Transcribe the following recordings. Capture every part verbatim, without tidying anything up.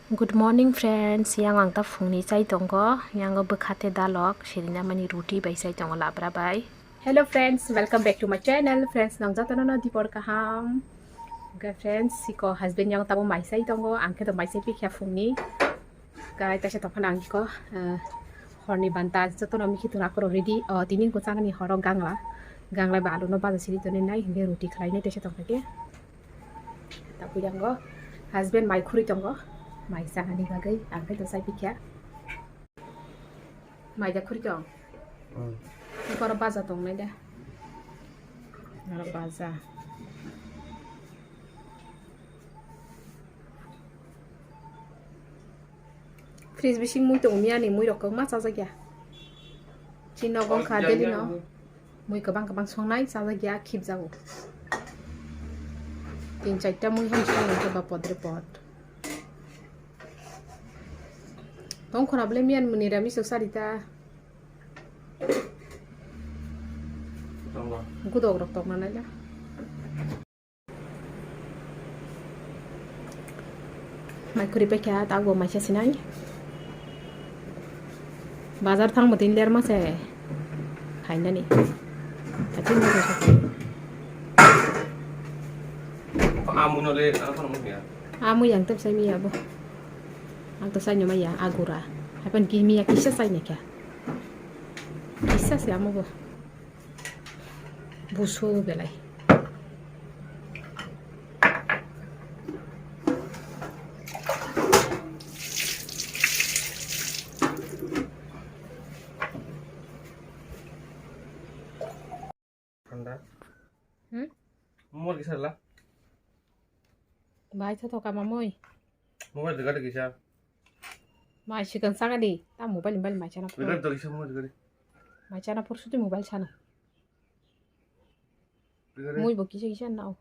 Good morning friends, yang ang ta phungni chai tongo, yango bwkha tei dalok sirinamani ruti bai chai tongo labra bai. Hello friends, welcome back to my channel. Friends, nang jotono no dipor kaham. Hwnkhe friends, siko husband yang tamo mai chai tongo, ang khe to mai chai pikha phungni. Kai taisa tongphano ang kiko, eh, horni banta jotono mikhi tuna koro ready. Oh, tini ko chanani horo gangla. Gangla ba alu no baja siri toni nai, hwnkhe ruti khlai nai taisa tongkha khe. Tabuk yango husband mai khuri tongo, mai chanani bagwi ang khe to chai pikha. Mai da khuri tong? Hmm. Oro baja tongnai da. Oro baja. Fridge bising mui tongo, miyani mui rok kwbangma chajakya. Chini nogo wngkha daily no. Mui kwbang kwbang songnai chajakya, khibjago. Tin charta mui hwn songnai khe ba podre pod. Tong khona bole miyan muni rami sok sarita. Gudok rok tokna naila. Mai khuri paikha, tabuk maisa sinai. Bazar thangbo tin lerma se khainani. Amun no le, ano phano mungya. Amu yang tep sai miya bo. Ang to sai no maya agura. Hapan ki miya kisa sai ne kya. Kisa se amo bo. Busu belai. Thanda. Hmm? Mobile kisa la. Bai tho tho kama moi. Mobile de gari kisa. Mai sikang sanga di. Ta mobile mobile mai chana. Gari to kisa mobile gari. Mai chana pur suti mobile chana. Gari. Moi bo kisa kisa nao.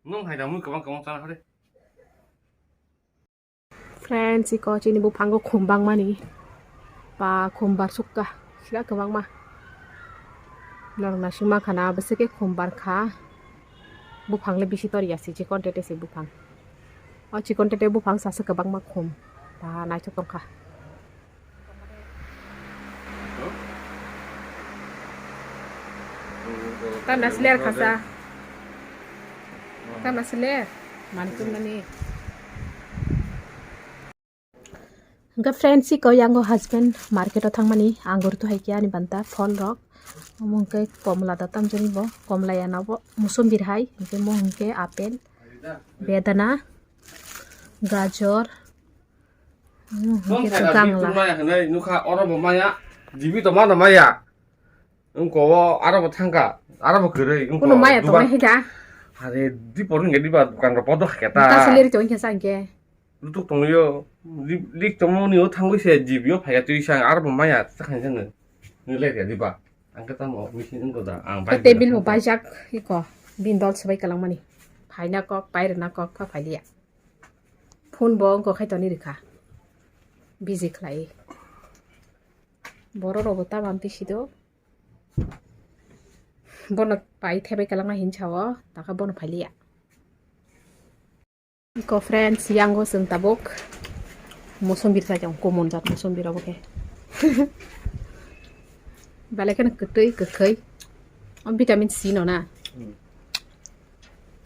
Nung hai da moi kabang kabang chana hare. Friends, iko chini buphango khum bangmani. Ba khum barsukha, sila kwbangma. Norok naisingma khana, bwswk khe khum barkha. Buphang le bisi toriya se, chikon tete se buphang. O chikon tete buphang sasa kwbangma khum. Ba naithok tongkha. Tamna sler khasa. Tamna sler. Mani tumnani. Hingke friends, iko yango husband market o thangmani angur tu hai khe ani banta phol rok. Omo hingke komla da tamjani bo, komla ya na bo, musumbir hai, hingke mo hingke apple, bedana, gajor, Tong hingke thai to da gangla. Bitung maya hinui nukha, oro bo maya, jibi to mano maya. Wngko o aro bo thangka, aro bo kwrwi, wngko Kuno maya dukan tongnai hika? Are, dipor wngya diba dukan rok bodo hakya ta. Buka seleri to wngkha sa hingke. Lutuk tongyo, lik tongmoni o thangwi se jibi o phaiya twi sang, aro bo maya chakhani jani. Nilai ya diba. Ang khe tamo machine wngko da, ang bike Table bo bai jak iko, bin dol swbai kalangmani. Phaina kok, pairwna kok, pha phailiya. Phone bo wngkha khai toni rikha. Busy khlai. Borok rok bo ta bang twi sido. Bono pai thebai kalangna hin sao, taka bono phailiya. Iko friends, yango chwng tabuk mosombir sai tong, common jat mosombir obo khe. Belai kheno kwtwi, kwkhwi. O vitamin C no na. Hmm.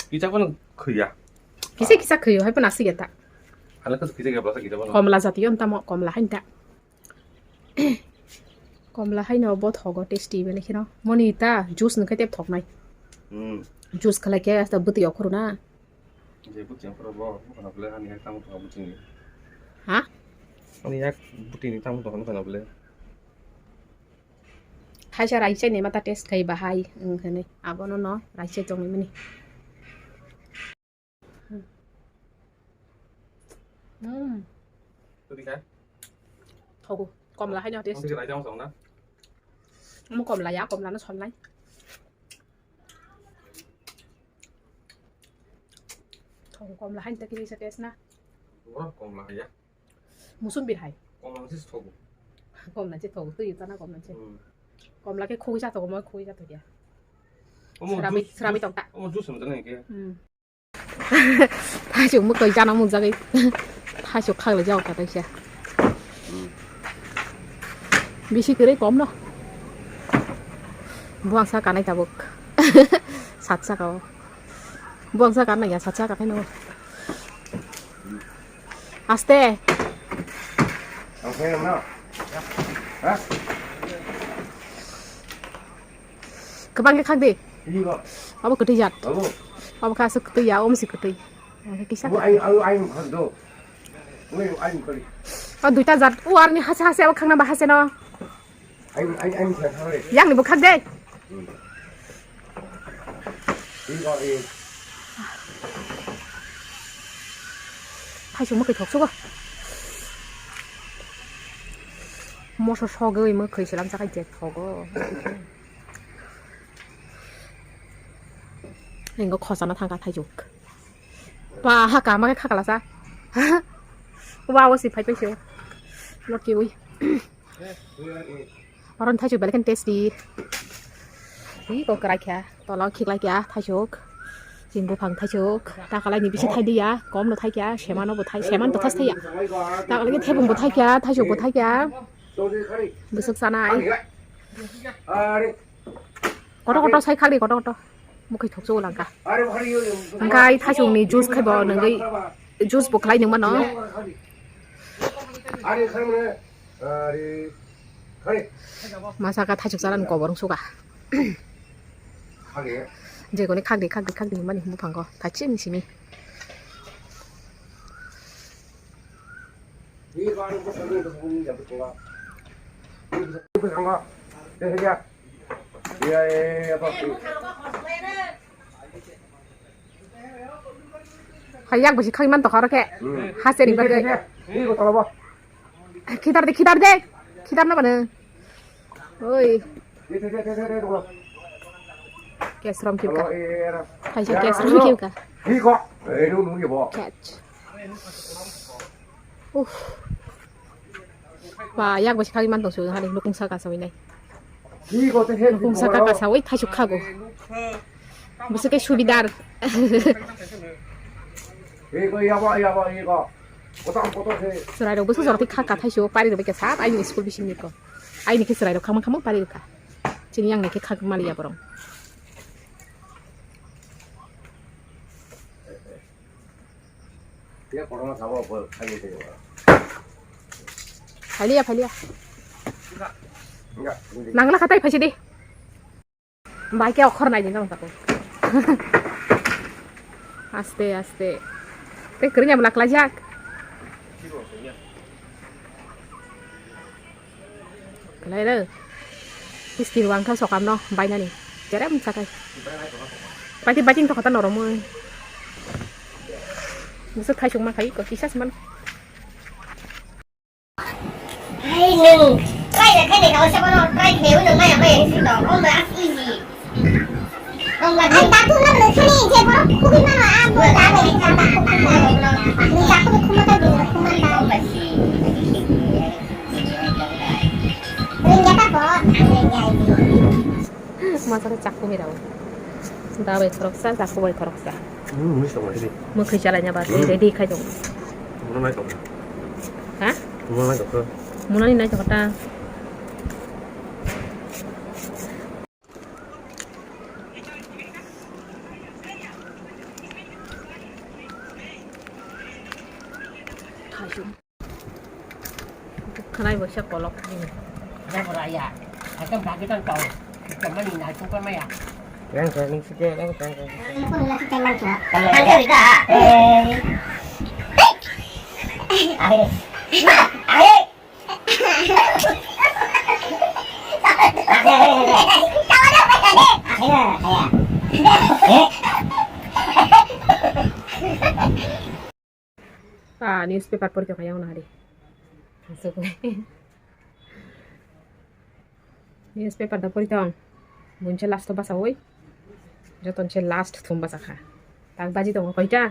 Kisa phano khwiya. Kisa kisa khwiyo, hai phano aswk ya ta. Hala kisa kisa phano. Komla jatiyo tamo, komla hai ta. Komla haino bo thogo tasty belai kheno. Moni ta juice nungkhe tei thoknai. Hmm. Juice khlai khe asta bwtwi okhoro na. Je bwtwi okhoro bo, bokhano bwle ani yak tamo thokha bwtwini. Ha? Ani yak bwtwini tamo thokha bokhano bwle. Haisa raisai ni mata taste khai bahai, wngkhani abono no raisai tongwi mani. Hmm. Tadi kan? Thogo, komla haino taste. Nanti kita aja masuk na. Mo komla ya, komla no solnai. Thogo komla haino ta kisa taste na. Wah, komla ya. Musumbir hai. Komla sih thogo. Komla sih thogo, tu itu na komla sih. Hmm. Komla khe khogwi ja thogo, mo khogwi ja thogo ya. Omo serabi, juice, serabi juice, tong ta. Omo juice sama tadi ke. Hmm. Thaichuk mwkhwi chana munjagwi. Thaisok khaglai jao kha taisa. Bisi kwrwi kom no. Buang sa kanai tabuk. Sat saka o. Buang sa kanai ya, sat saka phai no. Aste. Ang phai no. Ha? Kwbang khe khak di. Ini kok. Abo kwtwi jat. Abo. Abo kha aswk kwtwi ya, omo se kwtwi. Ang khe kisa. Abo aing, aing, aing khak do. Abo aing khali. O duita jat, o arni hase hase abo khakna ba hase no. Aing, aing, aing khak khak le. Yang ni bo khak de. Hmm. Ini kok, ini. Thaisok mwkhwi thok sugo. Moso sogwi mwkhwi selam sakai je thogo. Ingo khosana thangkha thaisok. Ba ha kama khe khakala sa. Wa o si phai phai se. Loki ui. Oron thaisok belai khe tasty. Hi ko kwrai kha. Tolo khiklai kha thaisok. Jing buphang thaisok. Takalai ni bisi thai diya. Kom no thai kha. Seman no bo thai. Seman to thas thai ya. Takalai ni thebung bo thai kha. Thaisok bo thai kha. Bwswk sanai. Kotor kotor sai khali kotor kotor. Mukhai thok chuk langkha. Hingkai thaisok ni juice khai bo nangwi juice bo khlai nang mano. Masa ka thaisok chalan kobor wng suka. Jekoni khakdi khakdi khakdi hinmani buphango thaisok ni simi. Hai yak bisi khagwi man tokha oro khe. Hmm. Haseni bagwi. Khitar de, khitar de. Khitar na bana. Oi. Kesrom kipka. Hai sa kesrom kipka. Catch. Uff. Ba, yak bo si khagwi man tong su, hani nukung saka sawi nai. Nukung saka ka sawi thaisok khago. Bwswk khe subidar. Chwrai rok bwswk jorok khe kha ka thaisok pari rok bai khe sab aini school bising ni ko. Aini khe chwrai rok khama khama pari rok kha. Chini yang nai khe khak mali ya borok. Phailia, phailia. Nangla khatai phaisi di. Bai khe okhor nai di nang tako. Aste, aste. Te kwrwngya bwla klaijak. Kalai re. Kisti ruang kha sokam no bainani. Jerem sakai. Pati bating to khata noromoi. Musu khai sung ma khai ko kisas man. Hai nung. Kai da khai da kau sa kono try ke uno maya maya sito. Oh, that's easy. Ang datu na bwlwng khani je borok khugwi mano, ang bo da bai kha, datu khugwi mano. Ni datu bo khuma ta bwlwng khuma ta. Ringya ta bo, ang ringya ai. Masa ta chakku mi rao. Da bai khoroksa, chakku bai khoroksa. Hmm, mui sabo ready. Mui khwi chalai nya ba, hmm, ready khai jong. Muna nai tok. Ha? Muna nai tok. Muna ni nai tok ta. Khanai bo sa kolok. Khanai bo raya. Atam bagi tan tau. Kita mani nai tung kan maya. Yang kau ni sikit, yang kau ni sikit. Kalau ada. Eh. Ayo. Ayo. Ah, newspaper pori tongkha yang hari. Newspaper da pori tong. Bunche last to basa oi. Joton che last thum basa kha. Tak baji tongo koita?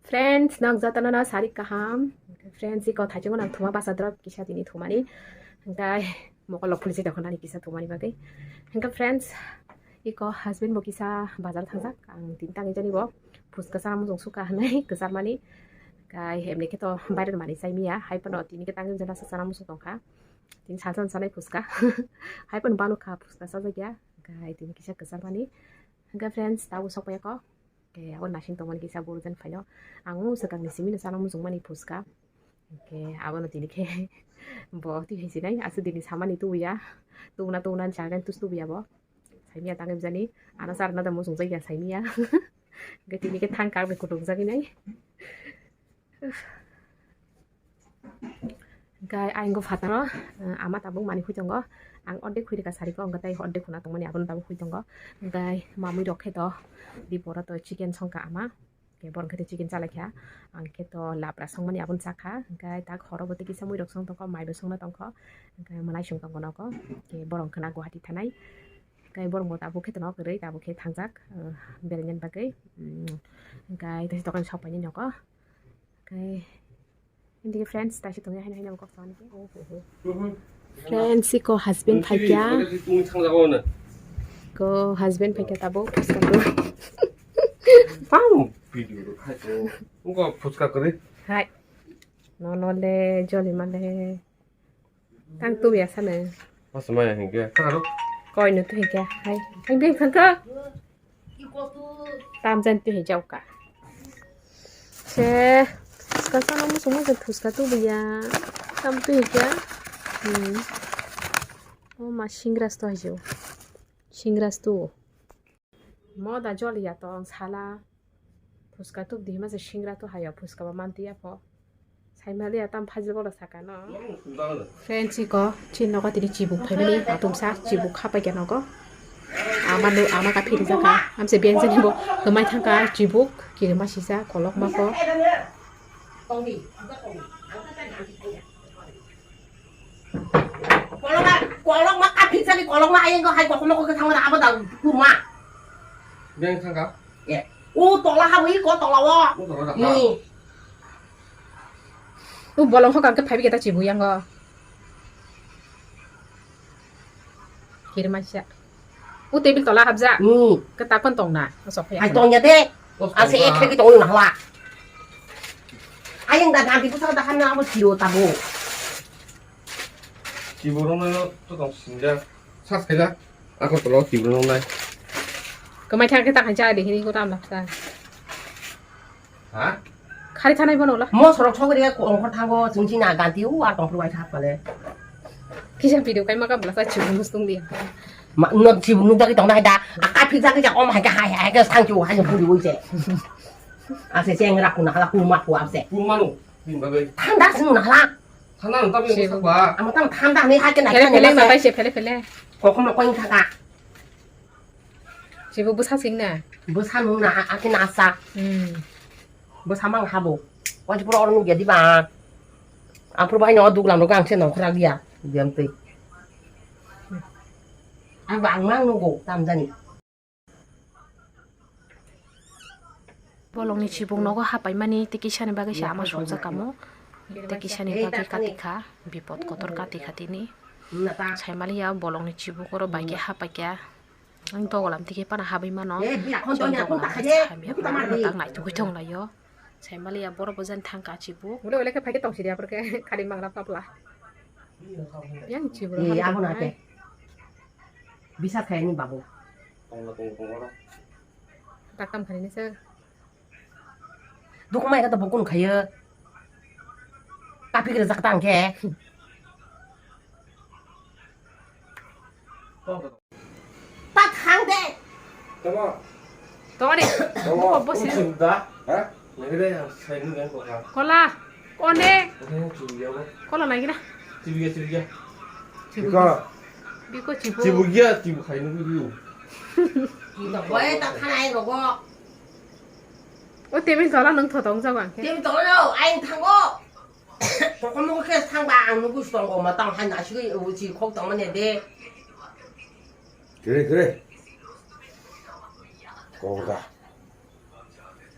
Friends, nok jotono no sari kaham. Friends, iko thaichungo nang thuma basa drop kisa tini thumani. Hingkai mokol lok phulisi dokhonani kisa thumani bagwi. Hingka friends, iko husband bo kisa bazar thangjak. Ang tini tangwi jani bo. Phuska sana mujung suka hanai kwchar mani. Kai emni khe to bairani manwi chai miya, hai phano tini khe tangwi jana sa chana muchung tongkha. Tini salsa sanai phuska. Hai phano balukha phuska chajakya. Kai tini kisa kwchar mani. Hwnkhe friends, tabuk sokpaiya kok. Ke abo nasing tongmani kisa buru jan phaino. Ang swkangni simi no chana muchung mani phuska. Ke abono tini khe bo twi hai sinai, aswk dini samani tubuya. Tubuna tubuna ni chagani tus tubuya bo. Saimiya tangwi bujani. Ano charna da muchung jakya saimiya. Hwnkhe tini khe thang kak bai kutung jagwi nai. Hwnkhe ayang phataro, eh, ama tabuk manwi hui tongo. Ang ordek hui rwkha sariko, hwnkhe tei ordek huna tongmani abono tabuk hui tongo. Hwnkhe mamwi rok khe to biporo to chicken songkha ama. Hwnkhe borok khe to chicken chalaikha. Ang khe to lapra songmani abono chakha. Hwnkhe tak horo bo tei kisa mui rok song tongkho, mai bo songna tongkho. Hwnkhe mwnaisong tongo nogo. Hwnkhe borok wngkha na Guwahati thanai. Hwnkhe borok bo tabuk khe to no kwrwi, tabuk khe thangjak, eh, beraina bagwi. Mm, hwnkhe tei dokan sok painani nogo. Hwnkhe Hindi friends, tashi tongya haino haino kok sani ke. Friends, ko husband phaikya. Ko husband phaikya tabo phuska tu. Tang video ro khai to. Ngo phuska kore. Hai. No no le joli male. Tang tu ya sana. Pas maya hingke. Karo. Koi no tu hingke. Hai. Hai beng khangka. Tam jan tu hijau ka. Se, kasa no musu musu phuska tu buya. Tam tu hija. Hmm. O ma singras to hijau. Singras tu. Moda joli ya tong sala. Phuska tu di ma se singra tu hayo phuska ba manti ya pho. Saimaliya tam phajil bola saka no. Friends, iko chin nogo tini chibuk phaimani atumsa chibuk khapai khe nogo. Ama nu ama ka phiri jaka. Amse beng jani bo kwmai thangka chibuk kirima sisa kolok mako. Kolok ma, kolok ma ka phiri jani kolok ma ayeng ko hai kolok ma ko thangma abo da kurma. Beng thangka. Ye. U tola ha wi ko tola wo. U tola da. Ni. U bolong ho kangke phaibi keta chibu yango. Kiri maisa. U table tola habja. Ni. Keta kon tong na. Sok ya. Hai tong ya de. Ase ek khaki tong na hala. Ayeng da ganti pusa da hamna abo chiro tabo. Chibu rong na to tong sinja. Sas khaila. Ako tolo chibu rong nai. Kamai thang keta khan cha de hini ko tam na sa. Ha? Khari thanai bono la. Mo sorok sogri ko ongkhor thango chwng chini ganti u ar tongphuru bai thap kale. Kisa video kai maka bla sa chibu mustung dia. Ma no chibu nuk dagi tong dai da. Akai phik dagi ja om hai ka hai hai ka sang chibu hai chibu ui se. Ase cheng ra kuna hala kuma ku ase. Kuma no. Bin babai. Thanda sinu na hala. Thanda no tabi musak ba. Ama tam thanda ni hai ke na. Phele phele ma pai se phele phele. Kokom lo koin thaka. Chibu bwsa sing na? Bwsa nung na, a-, aki na asa. Hmm. Bwsa mang habo. Wansi pura orang nung jadi ba. Ampur bahai no duglam no gangse no khra dia. Diam tei. Ang ba ang mang nung go tam jani. Bolongni chibuk nogo hapaimani tei kisani bagwi se ama songjakamo. Tei kisani bagwi katikha, bipot kotor katikha tini. Saimaliya bolongni chibuk oro bai khe hapaikha. Ang dogolam tike pana habwi mano. Dogolam hamya tak naitugwi tonglaio. Saimaliya borok bo jani thangka chibuk. Ulo ulo khe phaikhe tongsi dia porke khali mangla papla. Yang chibuk. Bisa khaini babu. Taktam khaini se. Dukma eka to bokun khayo. Tapi kira jak tang ke. Ta thang de. Tamo. Tamo de. Tamo. Bo bo si. Usun da. Ha? Nagire sai nu gan ko ha. Kola. Kone. Oke, chibu ya bo. Kola lagi na. Chibu ya, chibu ya. Chibu. Biko. Biko chibu. Chibu ya, chibu khai nu biu. Ito boy ta thana ai rogo. O table tola nung thotong jago ang khe. Table tola no, ayang thango. Kokomo khe thangba ang nugwi tongo ma tang hai nasigwi uchi khok tongmani de. Kre, kre. Kok da.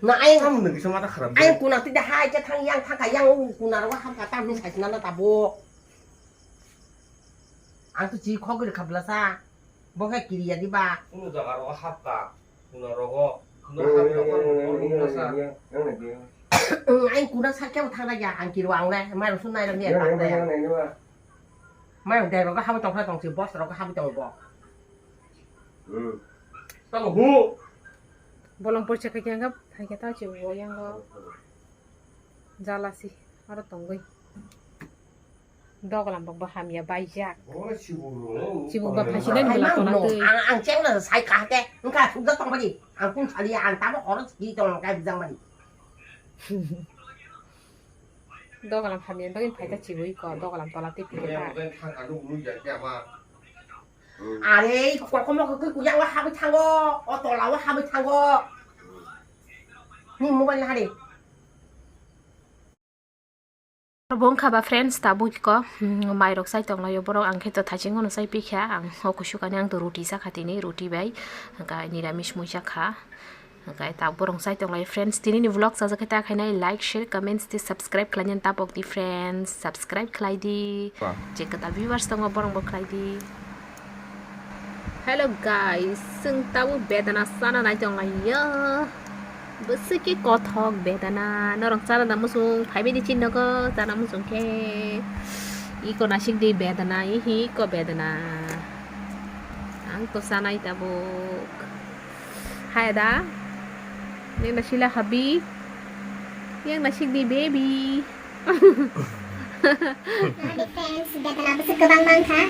Na ayang. Tam nung kisa mata kharap. Ayang kuna tida hai khe thang yang thangka yang u kuna ro hamka tam hin sai na na tabo. Ang to chi khogwi rwkha bwlasa. Bo khe kiriya diba? Kunu jaga rogo hapka. Kuna rogo. Kuna hapka. Yang, yang, yang, yang, yang, yang. Ang kuna sakya thang ya ang kiro ang le mai rusun nai ram ya. Mai dai ro ha tong kha tong si boss ro ha tong bo. Tamo hu. Bolong porcha kha kya ga thai kya ta chi bo yang go. Jala si aro tong goi. Doglam bokba hamya baijak. Chibuk ba phasinai bwla tona twi. Ang, ang cheng na sai ka ke, wngkha sukjak tong bani. Ang kun sali ang tamo horo sigi tong kai bijang bani. Doglam hamya bagwi phaita chibui ko, doglam tola twi phi ta. Are, kokomo khe kuya wa habi thango, o tola wa habi thango. Ni mobile na hade. Bo wngkha ba friends, tabuk ko, hmm, mairok chai tonglaio borok, ang khe to thaiching no chai pikha, ang o kusu kani ang to ruti chakha tini, ruti bai, hwnkhe niramis mui chakha, hwnkhe ta borok chai tonglaio friends, tini ni vlog chajak khe ta khainai like, share, comments tei subscribe khlainani ta pok di friends, subscribe khlai di, je kwtal viewers tongo borok bo khlai di. Hello guys, chwng tabuk bedana chana nai tonglaio. Bwswk khe kothok bedana. Norok chana da muchung phaibai di chini nogo, chana muchung khe. Iko nasik di bedana, ihi iko bedana. Ang to chanai tabuk. Hai da. Neng da sila habi. Yang nasik di baby. Nahadi friends, bedana bwswk kwbang mankha.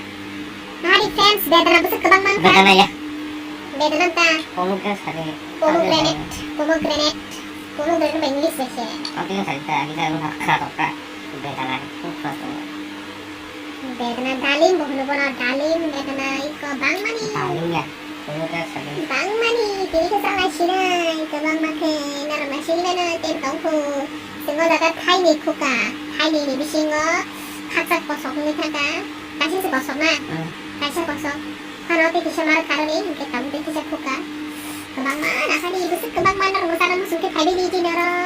Nahadi friends, bedana bwswk kwbang mankha. Bedana ya. Bedana ta. Pomegranate sari. Pomegranate, pomegranate. Pomegranate ba English se se. Ang tinggal sari ta, kita lu hakha dokta. Bedana, खूप खातो. Bedana dalim, bohno bono dalim, bedana iko bangmani. Dalim ya. Bangmani, tini khe chana sinai, kwbangma khe norok nai sini mano, tei tongkhu. Chwng o jaga thaini khuka, thaini ni bisingo khakchak kosok wngwi thangkha, kaisa se kosok na, kaisa kosok. Phano tei kisa mar kharoni, hinkhe tabuk tei kisa khuka. Kwbangma naharni bwswk kwbangma norok chana muchung khe phaibai di norok.